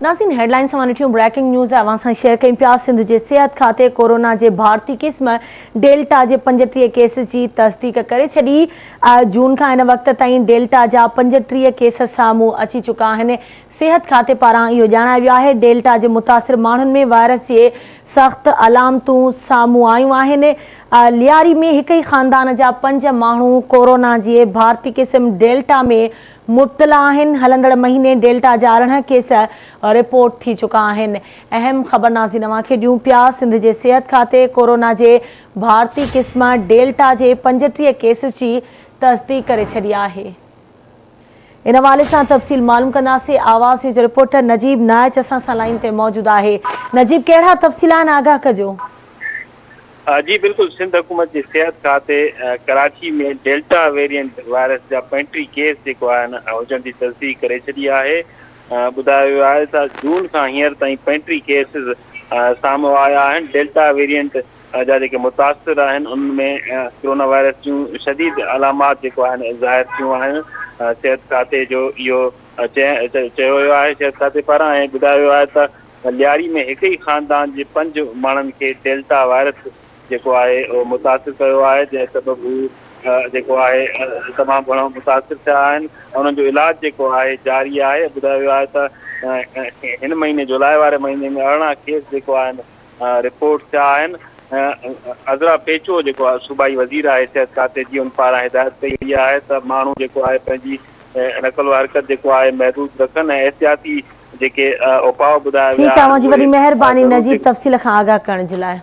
ناظرين head lines اوهان ڏٺيون بريڪنگ نيوز اوهان سان شيئر ڪيون پيا سنڌ جي صحت کاتي ڪورونا جي ڀارتي قسم ڊيلٽا جي 35 ڪيسز جي تصديق ڪري ڇڏي جون کان هن وقت تائين ڊيلٽا جا 35 ڪيس سامهون اچي چڪا آهن صحت کاتي پاران اهو ڄاڻايو ويو آهي ڊيلٽا جي متاثر ماڻهن ۾ وائرس جي سخت علامتون سامهون آيون آهن لياري ۾ هڪ ئي خاندان جا پنج ماڻهو ڪورونا جي ڀارتي قسم ڊيلٽا ۾ مبتلا آهن، هلندڙ مهيني ڊيلٽا جا 18 ڪيس رپورٽ ٿي چڪا آهن. اهم خبر ناظرين اوهان کي ڏيون پيا سنڌ جي صحت کاتي ڪورونا جي ڀارتي قسم ڊيلٽا جي 35 ڪيسز جي تصديق ڪري ڇڏي آهي. ان حوالي سان تفصيل معلوم ڪنداسين آواز نيوز رپورٽر نجيب نائچ اسان سان لائين تي موجود آهي نجيب ڪهڙا تفصيل آهن آگاهه ڪجو. جي بلڪل سنڌ حڪومت جي صحت کاتي ڪراچي ۾ ڊيلٽا ويرينٽ وائرس جا 35 ڪيس جيڪو آهن هجڻ جي تصديق ڪري ڇڏي آهي ٻڌايو ويو آهي ته جون کان هينئر تائين 35 ڪيسز سامهون آيا آهن ڊيلٽا ويرينٽ جا جيڪي متاثر آهن انهن ۾ ڪرونا وائرس جون شديد علامات جيڪو آهن ظاهر ٿيون آهن صحت کاتي جو اهو چيو ويو آهي صحت کاتي پاران ۽ ٻڌايو ويو آهي ته لياري ۾ هڪ ئي خاندان جي پنج ماڻهن کي ڊيلٽا وائرس جيڪو آهي اهو متاثر ڪيو آهي جنهن سبب هو جيڪو آهي تمام گهڻو متاثر ٿيا آهن انهن جو علاج جيڪو آهي جاري آهي ٻڌايو ويو آهي ته هن مهيني جولاء واري مهيني ۾ 18 ڪيس جيڪو آهن رپورٽ ٿيا آهن عذرا پيچو جيڪو صوبائي وزير آهي صحت کاتي جي ان پاران هدايت ڪئي وئي آهي ته ماڻهو جيڪو آهي پنهنجي نقل و حرڪت جيڪو آهي محدود رکن ۽ احتياطي جيڪي اپاء ٻڌايا ويا ٺيڪ آهي اوهان جي وڏي مهرباني نجيب تفصيل کان آگاهه ڪرڻ جي لاء.